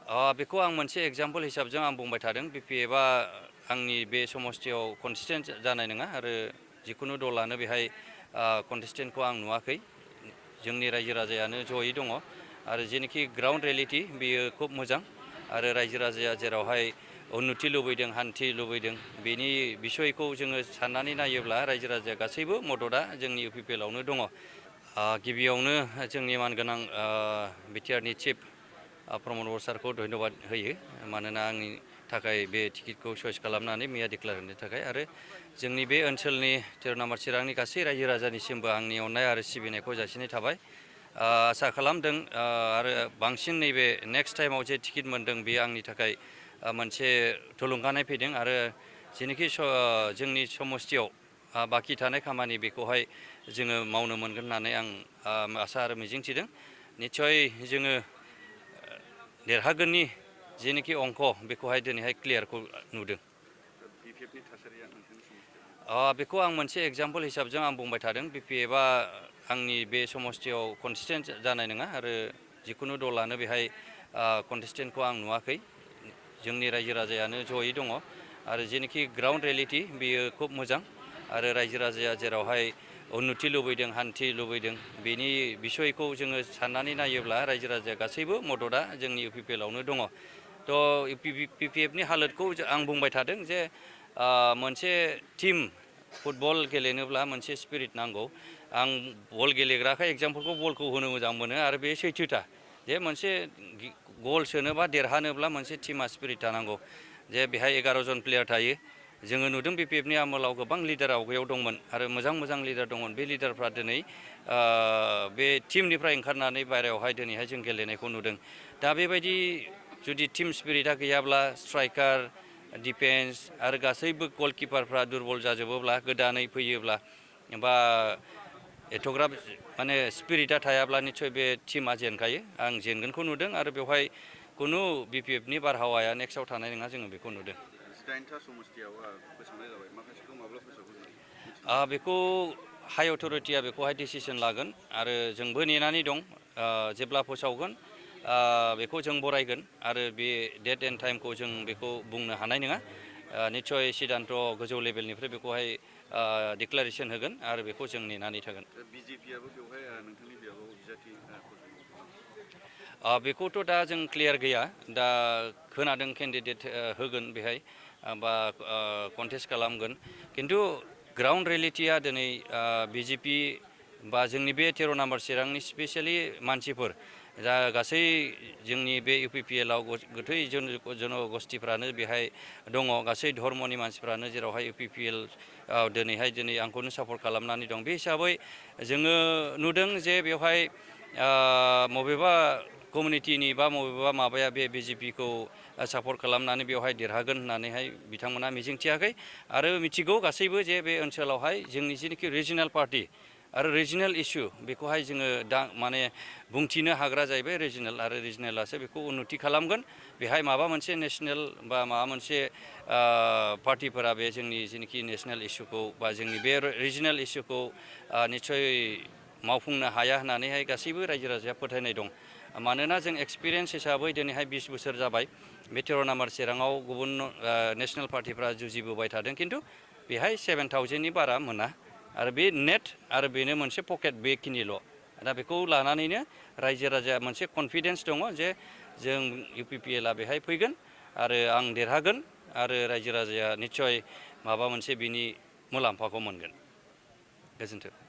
बेखौ आं मोनसे एग्जाम्पल हिसाबजों आं बुंबाय थादों बिपिएफआ आंनि बे समस्थियाव कन्सिस्टेन्ट जानाय नङा आरो जिखुनु दलानो बेहाय कन्सिस्टेन्टखौ आं नुवाखै। जोंनि रायजो राजायानो जयै दङ आरो जेनोखि ग्राउन्ड रियेलिटि बेयो खुब मोजां आरो रायजो राजाया जेरावहाय उन्नति लुबैदों हान्थि लुबैदों बेनि बिसयखौ जोङो साननानै नायोब्ला रायजो राजाया गासैबो मददआ जोंनि इउपिपिएलआवनो दङ। गिबियावनो जोंनि मानगोनां बिटिआरनि चिफ प्रमद बर सारखौ धन्यबाद होयो मानोना आंनि थाखाय बे टिकेटखौ चयस खालामनानै मैया डिक्लेयार होनो थाखाय आरो जोंनि बे ओनसोलनि 13 नम्बर चिरांनि गासै रायजो राजानिसिमबो आंनि अननाय आरो सिबिनायखौ जासिनाय थाबाय। आसा खालामदों आरो बांसिन नैबे नेक्स्ट टाइमाव जे टिकेट मोनदों बेयो आंनि थाखाय मोनसे थुलुंगानाय फैदों आरो जेनोखि जोंनि समस्थियाव बाखि थानाय खामानि बेखौहाय जोङो मावनो मोनगोन होननानै आं आसा आरो मिजिंथिदों। निस्सय जोङो देरहागोननि जेनोखि अंक बेखौहाय दिनैहाय क्लियारखौ नुदों। बिपिएफनि थासारिया नोंथांनि समस्थियाव बेखौ आं मोनसे एग्जाम्पल हिसाबजों आं बुंबाय थादों बिपिएफआ आंनि बे समस्थियाव कन्सिस्टेन्ट जानाय नङा आरो जिखुनु दलानो बेहाय कन्सिस्टेन्टखौ आं नुवाखै। जोंनि रायजो राजायानो जयै दङ आरो जेनोखि ग्राउन्ड रियेलिटि बेयो खुब मोजां आरो रायजो राजाया जेरावहाय उन्नति लुबैदों हान्थि लुबैदों बेनि बिसयखौ जोङो साननानै नायोब्ला रायजो राजाया गासैबो मददआ जोंनि इउपिपिएलआवनो दङ। थ' बिपिएफनि हालोदखौ आं बुंबाय थादों जे मोनसे टिम फुटबल गेलेनोब्ला मोनसे स्पिरिट नांगौ। आं बल गेलेग्राखाय एग्जाम्पलखौ बलखौ होनो मोजां मोनो आरो बे सैथोथा जे मोनसे गल सोनोबा देरहानोब्ला मोनसे टिमा स्पिरिट थानांगौ जे बेहाय 11 जन प्लेयार थायो। जोङो नुदों बिपिएफनि आमोलाव गोबां लिडार आवगायाव दंमोन आरो मोजां लिडार दंमोन बे लिडारफ्रा दिनै बे टिमनिफ्राय ओंखारनानै बायरायावहाय दिनैहाय जों गेलेनायखौ नुदों। दा बेबायदि जुदि टिम स्पिरिटआ गैयाब्ला स्ट्राइकार डिफेन्स आरो गासैबो गलकिपारफ्रा दुरबल जाजोबोब्ला गोदानै फैयोब्ला बा एथ'ग्राब माने स्पिरिटआ थायाब्ला निस्सय बे टिमा जेनखायो। आं जेनगोनखौ नुदों आरो बेवहाय खुनु बिपिएफनि बारहावाया नेक्स्टआव थानाय नङा जोङो बेखौ नुदों। 18टा समस्थियाव फोसावनाय जाबाय माखासेखौ माब्ला फोसावगोन? बेखौ हाइ अथ'रिटिया बेखौहाय डिसिसन लागोन आरो जोंबो नेनानै दं जेब्ला फोसावगोन बेखौ जों बरायगोन आरो बे डेट एन्ड टाइमखौ जों बेखौ बुंनो हानाय नङा। निस्सय सिदान्त गोजौ लेभेलनिफ्राय बेखौहाय डिक्लारेसन होगोन आरो बेखौ जों नेनानै थागोन। बिजेपिआबो बेवहाय नोंथांनि बियाबाव बिजाथि बेखौथ' दा जों क्लियार गैया दा खोनादों केन्डिडेट होगोन बेहाय बा कन्टेस्ट खालामगोन खिन्थु ग्राउन्ड रियेलिटिया दिनै बिजेपि बा जोंनि बे 13 नम्बर चिरांनि स्पेसियेलि मानसिफोर जा गासै जोंनि बे इउपिपिएलआव गोथै जनगस्थिफ्रानो बेहाय दङ गासै धर्मनि मानसिफ्रानो जेरावहाय इउपिपिएल दिनै आंखौनो सापर्ट खालामनानै दं। बे हिसाबै जोङो नुदों जे बेवहाय बबेबा कमिउनिटिनि बा बबेबा माबाया बे बिजेपिखौ सापर्ट खालामनानै बेवहाय देरहागोन होननानैहाय बिथांमोना मिजिंथियाखै आरो मिथिगौ गासैबो जे बे ओनसोलावहाय जोंनि जेनाखि रिजनेल पार्टि आरो रिजनेल इसु बेखौहाय जोङो दा माने बुंथिनो हाग्रा जाहैबाय रिजनेल आरो रिजनेलासो बेखौ उन्नति खालामगोन। बेहाय माबा मोनसे नेसनेल बा माबा मोनसे पार्टिफोरा बे जोंनि जेनाखि नेसनेल इसुखौ बा जोंनि बे रिजनेल इसुखौ निस्सय मावफुंनो हाया होननानैहाय गासैबो रायजो राजाया फोथायनाय दं। मानोना जों एक्सपिरियेन्स हिसाबै दिनैहाय 20 बोसोर जाबाय बे 13 नम्बर चिराङाव गुबुन नेसनेल पार्टिफ्रा जुजिबोबाय थादों खिन्थु बेहाय 7000नि बारा मोना आरो बे नेट आरो बेनो मोनसे पकेट बेखिनिल'। दा बेखौ लानानैनो रायजो राजाया मोनसे कनफिडेन्स दङ जे जों इउपिपिएलआ बेहाय फैगोन आरो आं देरहागोन आरो रायजो राजाया निस्सय माबा मोनसे बिनि मुलाम्फाखौ मोनगोन। गोजोन्थों।